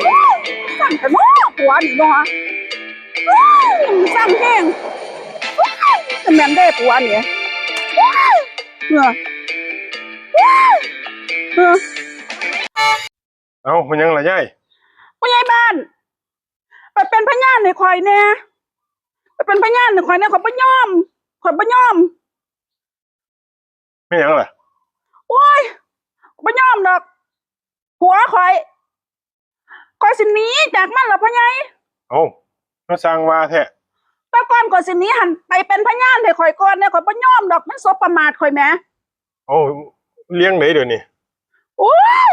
ໂອ້ຍ ສັ່ງແທ້ເນາະ ຜົວນີ້ເນາະ ໂອ້ຍ ສັ່ງແຮງ ໂອ້ຍ ຈະແມ່ນເດ້ຜົວນີ້ ໂອ້ຍ ເອີ ໂອ້ຍ ເອີ. ເອົ້າ ແມ່ນຫຍັງລະຍາຍ? ຜູ້ໃຫຍ່ບ້ານ ໄປເປັນພະຍານໃຫ້ຂ້ອຍແດ່ ໄປເປັນພະຍານໃຫ້ຂ້ອຍແດ່ ຂ້ອຍບໍ່ຍອມ ຂ້ອຍບໍ່ຍອມ. ແມ່ນຫຍັງລະ? ໂອ້ຍ ບໍ່ຍອມດອກ ຜົວຂ້ອຍ ຂ້ອຍຊິໜີຈາກມັນລະພໍ່ໃຫຍ່. ເອົ້າ ມາສ້າງວ່າແທ້ ແຕ່ກ່ອນຂ້ອຍຊິໜີຫັ້ນ ໄປເປັນພະຍານໃຫ້ຂ້ອຍກ່ອນແດ່ ຂ້ອຍບໍ່ຍອມດອກ ມັນສົບປະໝາດຂ້ອຍແໝ. ເອົ້າ ເລື່ອງໃດດຽວນີ້? ໂອ້ຍ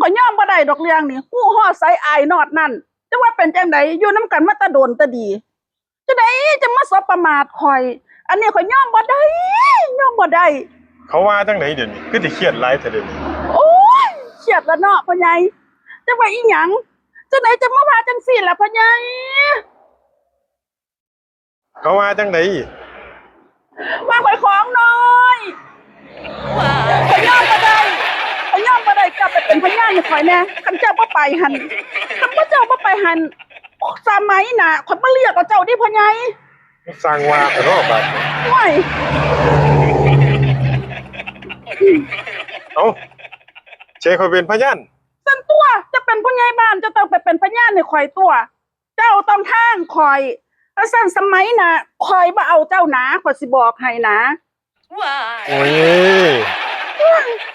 ຂ້ອຍຍອມບໍ່ໄດ້ດອກເລື່ອງນີ້ ຮູ້ຮອດໃສອາຍຮອດນັ້ນ ຈັກວ່າເປັນຈັ່ງໃດ ຢູ່ນຳກັນມາແຕ່ດົນແຕ່ດີ ຈັ່ງໃດຈັ່ງມາສົບປະໝາດຂ້ອຍ ອັນນີ້ຂ້ອຍຍອມບໍ່ໄດ້ ຍອມບໍ່ໄດ້. ເຂົາວ່າຈັ່ງໃດດຽວນີ້ ຄືຊິຄຽດຫຼາຍແທ້ດຽວນີ້? ໂອ້ຍ ຄຽດລະເນາະພໍ່ໃຫຍ່ ຈັກວ່າອີ່ຫຍັງ ຈັ່ງໃດຈັ່ງມາວ່າຈັ່ງຊີ້ລະພໍ່ໃຫຍ່? ເຂົາວ່າຈັ່ງໃດ? ວ່າຂ້ອຍຂອງນ້ອຍ ຂ້ອຍຍອມບໍ່ໄດ້ ຂ້ອຍຍອມບໍ່ໄດ້ ເຈົ້າໄປເປັນພະຍານໃຫ້ຂ້ອຍແດ່ ຄັນເຈົ້າບໍ່ໄປຫັ້ນ ຄັນເຈົ້າບໍ່ໄປຫັ້ນ ສະໄໝໜ້າຂ້ອຍບໍ່ເລືອກເອົາເຈົ້າເດ້ພໍ່ໃຫຍ່. ສ້າງວ່າແທ້ເນາະບາດນີ້ ໂອ້ຍ ເອົ້າ ໃຫ້ຂ້ອຍເປັນພະຍານ? ຊັ້ນຕົວະ ເຈົ້າເປັນຜູ້ໃຫຍ່ບ້ານ ເຈົ້າຕ້ອງໄປເປັນພະຍານໃຫ້ຂ້ອຍຕົວະ. ເຈົ້າຕ້ອງທາງຂ້ອຍ ຄັນຊັ້ນສະໄໝໜ້າຂ້ອຍບໍ່ເອົາເຈົ້ານາ ຂ້ອຍຊິບອກໃຫ້ນາ. ໂອ້ຍ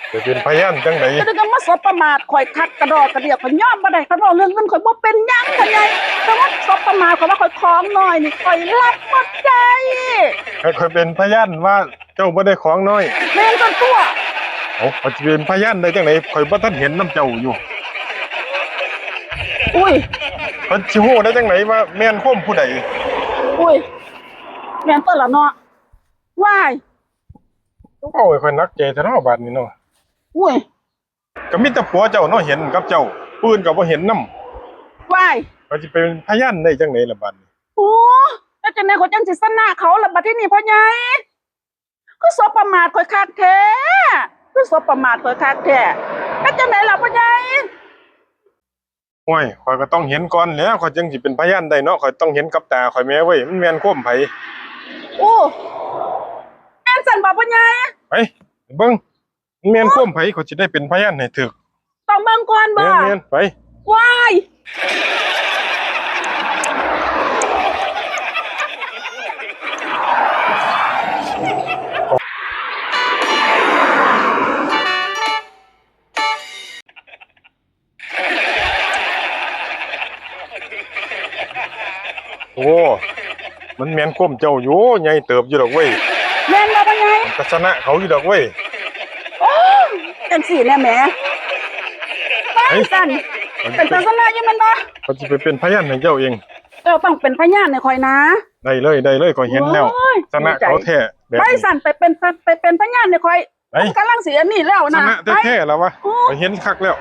ໄປເປັນພະຍານຈັ່ງໃດ? ເຈົ້າຈະມາສົບປະໝາດຂ້ອຍຄັກກະດໍກະເດຍ ຂ້ອຍຍອມບໍ່ໄດ້ ຄັນເວົ້າເລື່ອງເງິນຂ້ອຍບໍ່ເປັນຫຍັງພໍ່ໃຫຍ່ ແຕ່ວ່າສົບປະໝາດຂ້ອຍວ່າຂ້ອຍຂອງນ້ອຍນີ້ ຂ້ອຍຮັບບໍ່ໄດ້. ໃຫ້ຂ້ອຍເປັນພະຍານວ່າ ເຈົ້າບໍ່ໄດ້ຂອງນ້ອຍ. ແມ່ນຕົວະ. ເອົ້າ ຂ້ອຍຊິເປັນພະຍານໄດ້ຈັ່ງໃດ? ຂ້ອຍບໍ່ທັນເຫັນນຳເຈົ້າຢູ່. ອຸ້ຍ ຂ້ອຍຊິຮູ້ໄດ້ຈັ່ງໃດວ່າແມ່ນຄວາມຜູ້ໃດ? ອຸ້ຍ ແມ່ນຕົວະລະເນາະ. ວ້າຍ ເວົ້າໃຫ້ຂ້ອຍໜັກໃຈແທ້ເນາະບາດນີ້ເນາະ. ອຸ້ຍ ກໍມີແຕ່ຜົວເຈົ້າເນາະເຫັນກັບເຈົ້າ ຜູ້ອື່ນກໍບໍ່ເຫັນນຳ. ວ້າຍ ຂ້ອຍຊິເປັນພະຍານໄດ້ຈັ່ງໃດລະບາດນີ້? ໂອ້ ແລ້ວຈັ່ງໃດຂ້ອຍຈັ່ງຊິຊະນະເຂົາລະບາດທີນີ້ພໍ່ໃຫຍ່? ຄືສົບປະໝາດຂ້ອຍຄັກແທ້ ຄືສົບປະໝາດຂ້ອຍຄັກແທ້ ເຮັດຈັ່ງໃດລະພໍ່ໃຫຍ່? ໂອ້ຍ ຂ້ອຍກໍຕ້ອງເຫັນກ່ອນແຫຼະ ຂ້ອຍຈຶ່ງຊິເປັນພະຍານໄດ້ເນາະ ຂ້ອຍຕ້ອງເຫັນກັບຕາຂ້ອຍແໝເວີຍ ມັນແມ່ນຄວາມໃຜ? ໂອ້ ແມ່ນຊັ້ນບໍ່ພໍ່ໃຫຍ່? ໄປ ໄປເບິ່ງ ມັນແມ່ນຄວາມໃຜ ຂ້ອຍຊິໄດ້ເປັນພະຍານໃຫ້ຖືກ. ຕ້ອງເບິ່ງກ່ອນບໍ່? ແມ່ນໆ ໄປ. ວ້າຍ ໂອ້ ມັນແມ່ນຄວາມເຈົ້າຢູ່ ໃຫຍ່ເຕີບຢູ່ດອກເວີຍ. ແມ່ນບໍ່ພໍ່ໃຫຍ່? ມັນກໍຊະນະເຂົາຢູ່ດອກເວີຍ. ໂອ້ ຈັ່ງຊີ້ແນ່ແໝ. ໄປ ໄປ ຊັ້ນ ເປັນຕາຊະນະຢູ່ແມ່ນບໍ່? ຂ້ອຍຊິໄປເປັນພະຍານໃຫ້ເຈົ້າເອງ. ເຈົ້າຕ້ອງເປັນພະຍານໃຫ້ຂ້ອຍນາ. ໄດ້ເລີຍ ໄດ້ເລີຍ ຂ້ອຍເຫັນແລ້ວ. ໂອ້ຍ ຊະນະເຂົາແທ້ແບບນີ້. ໄປຊັ້ນ ໄປເປັນ ໄປເປັນພະຍານໃຫ້ຂ້ອຍ. ໄປ ມັນກຳລັງຊິອັນນີ້ແລ້ວນະ ຊະນະແທ້ໆ ລະວະ. ໂອ້ ຂ້ອຍເຫັນຄັກແລ້ວ.